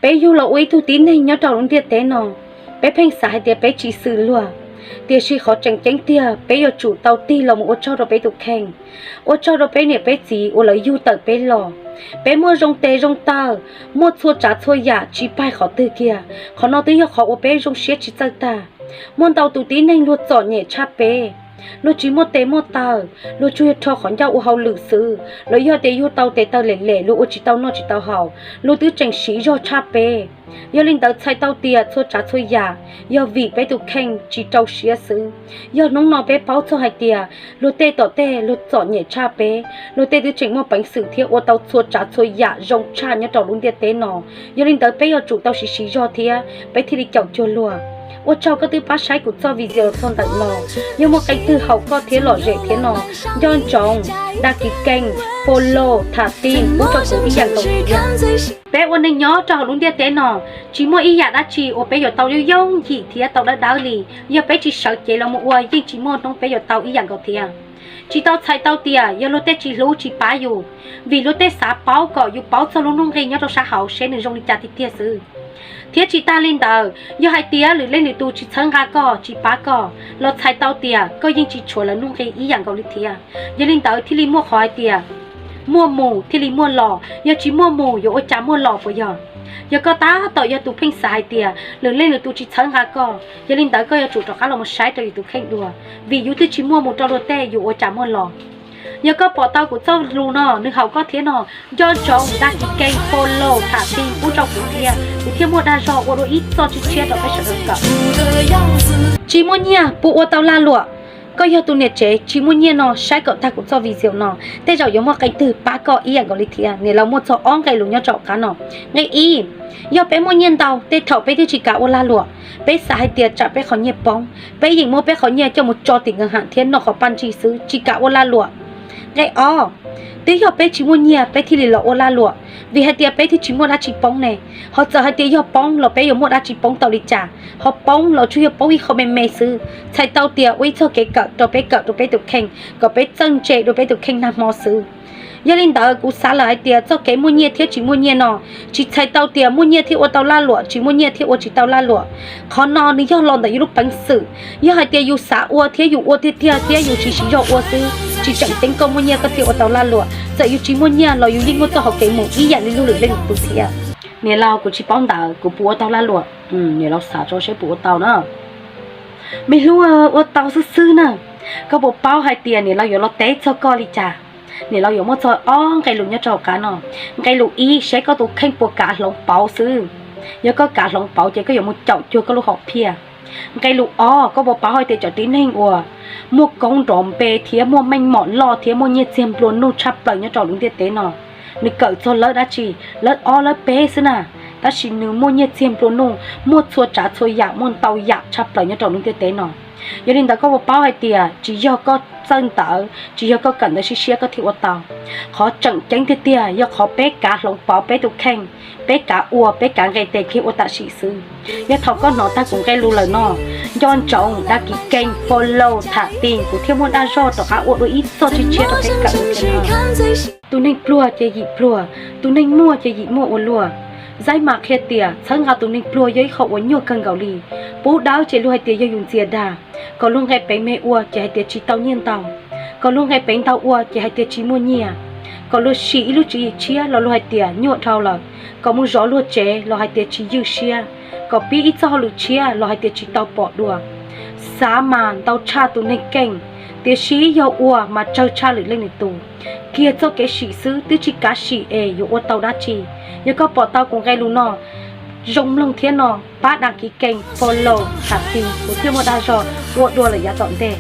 Peb yug los ua ib tug tib neeg nyob rau lub ntiaj teb no, peb pheej xav hais tias peb tsis xwm luag, tiam sis qhov tseem ceeb tiag peb yuav tsum tau tig los mus ua tsaug rau peb tus kheej, ua tsaug rau peb niam peb txiv uas lawv yug tawm peb los. Peb muaj zoo tes zoo taw, muaj txhua tsav txhua yam tsis paig qhov twg kiag, qhov no twb yog qhov uas peb zoo siab tsis txawj tag. Muaj ntau tus tib neeg luag txom nyem tshaj peb, luag tsis muaj tes muaj taw, luag tsuas yog rho qhov ncauj ua hauj lwm xwb, los yog tias yug tau tes taw lem lem luag ua tsis tau noj tsis tau haus, luag twb tseem siv zog tshaj peb. Yog li ntawd txhais tau tias txhua tsav txhua yam yog vim peb tus kheej tsis rau siab xwb. Yog hnub no peb paub txog hais tias luag tej tom tej luag txom nyem tshaj peb, luag tej twb tseem muaj peev xwm thiab ua tau txhua tsav txhua yam zoo tshaj nyob rau lub ntiaj teb no. Yog li ntawd peb yuav tsum tau siv siv zog thiab peb thiaj li caum cuag luag. Ua tsaug koj twb pab saib kuv txoj video txog ntawm no. Yog muaj qee twg haum koj thiab lom zem thiab no, nco ntsoov dag kis keej, follow, tham tij pub rau kuv ib yam nkaus thiab. Peb ua neeg nyob rau hauv lub ntiaj teb no, tsis muaj ib yam dab tsi uas peb yuav tau yooj yooj yim thiab tau dawb dawb li. Yog peb tsis sawv cev los mus ua yeej tsis muaj hnub peb yuav tau ib yam nkaus thiab. Tsis tau txhais tau tias yog luag tej tsis hlub tsis pab yus, vim luag tej xav paub kom yus paub txog lub nuj nqi nyob rau sab hauv seb nws zoo li cas tiag tiag xwb. Thiab tsis tag li ntawd, yog hais tias lwm leej lwm tus tsis txhawb nqa koj tsis pab koj los txhais tau tias koj yeej tsis tshuav lawv nuj nqi ib yam nkaus li thiab. Yog li ntawd thiaj li muaj qhov hais tias muaj mus thiaj li muaj los, yog tsis muaj mus yuav ua cas muaj los puas yog? Yog koj tab tom yog tus pheej xav hais tias lwm leej lwm tus tsis txhawb nqa koj, yog li ntawd koj yuav tsum rov qab los mus saib rau yus tus kheej dua, vim yus twb tsis muaj mus rau luag tej yuav ua cas muaj los. Yog koj pom tau kuv txoj lus no nws haum koj thiab no, nco ntsoov dag kis keej, follow, tham tij pub rau kuv thiab, kuv thiaj muaj dag zog ua dua ib txoj tshiab tshiab rau peb sawv daws kawm. Tsis muaj nyiaj puas ua tau lag luam? Koj yog tus niam tsev tsis muaj nyiaj no saib kom tag kuv txoj video no, tej zaum yuav muaj qee twg pab koj ib yam nkaus li thiab. Niam laus muaj txog ob nqe lus nyob rau hauv qab no. Nqe ib, yog peb muaj nyiaj ntau, tej thaum peb twb tsis kam ua lag luam, peb xav hais tias tsam peb qhov nyiaj poob, peb yeem muab peb qhov nyiaj coj mus tso tim nkawd ham thiab noj qhov paj ntsig xwb, tsis kam ua lag luam. Nqe ob, twb yog peb tsis muaj nyiaj peb thiaj li los ua lag luam, vim hais tias peb twb tsis muaj dab tsi poob ne. Ho txawm hais tias yog poob los peb yuav muaj dab tsi poob tau li cas? Ho poob los tsuas yog poob ib qho me me xwb, txhais tau tias ua ib txoj kev kawm rau peb kawm rau peb tus kheej kom peb txawj ntse dua peb tus kheej nag hmo xwb. Yog li ntawd kuv xav lawm hais tias txoj kev muaj nyiaj thiab tsis muaj nyiaj no tsis txhais tau tias muaj nyiaj thiaj ua tau lag luam, tsis muaj nyiaj thiaj ua tsis tau lag luam. Qhov no nws yog los ntawm yus lub peev xwm. Yog hais tias yus xav ua thiab yus ua tiag tiag thiab yus siv siv zog ua xwb, tsis tseem ceeb koj muaj nyiaj koj thiaj ua tau lag luam, txawm yus tsis muaj nyiaj los yus yeej muaj txoj hauv kev mus ib yam li luag lwm leej lwm tus thiab. Niam laus, kuv tsis paub ntawd, kuv puas ua tau lag luam? Niam laus xav tso seb puas ua tau na. Me hlub, ua tau xwb xwb na. Koj puas paub hais tias niam laus yuav los teb txog koj li cas? Niam laus yuav muaj txog ob nqe lus nyob rau hauv qab no. Nqe lus ib, seb koj tus kheej puas kav hloov pauv xwb. Yog koj kav hloov pauv ces koj yuav mus caum cuag koj lub hom phiaj. Nqe lus ob, koj puas paub hais tias cov tib neeg uas muaj koob nrov npe thiab muaj meej mom loj thiab muaj nyiaj txiag nplua nuj tshaj plaws nyob rau lub ntiaj teb no, nws kawm txog lawv dab tsi? Lawv ob lawv peb xwb na, tab sis nws muaj nyiaj txiag nplua nuj, muaj txhua tsav txhua yam, muaj ntau yam tshaj plaws nyob rau lub ntiaj teb no. Yog li ntawd koj puas paub hais tias tsis yog koj txawj ntawv, tsis yog koj kawm ntawv siab siab koj thiaj ua tau. Qhov tseem ceeb tiag tiag yog qhov peb kav hloov pauv peb tus kheej, peb kav ua, peb kav nqe tes kiag ua tam sim xwb. Yog thaum koj hnov tag kuv nqe lus lawm no, nco ntsoov dag kis keej, follow, tham tij, kuv thiaj muaj dag zog rov qab ua dua ib txoj tshiab tshiab rau peb kawm tus neeg pluag ces yim pluag, tus neeg muaj ces yim muaj ua luaj. Zaib mas qhia tias txhawb nqa tus neeg pluag yog ib qho uas nyuaj kawg nkaus li. Pub dawb ces luag hais tias yog yus ntxias dag, kom luag nqe peev me ua ces hais tias tsis tau nyiaj ntau, kom luag nqe peev ntau ua ces hais tias tsis muaj nyiaj, kom luag sim ib lub tswv yim tshiab los luag hais tias nyuaj dhau lawm, kom mus zov luag tsev los hais tias tsis ywj siab, kom pib ib txoj hauj lwm tshiab los hais tias tsis tau pom dua. Xav mas ntau tshaj tus neeg keej, tiam sis yog ua mas tsawg tshaj lwm leej lwm tus. Kiag txoj kev sim xwb twb tsis kav sim es yuav ua tau dab tsi. Yog koj pom tau kuv nqe lus no zoo mloog thiab no, pab dag kis keej, follow, tham tij, kuv thiaj muaj dag zog ua dua lawm yav tom ntej.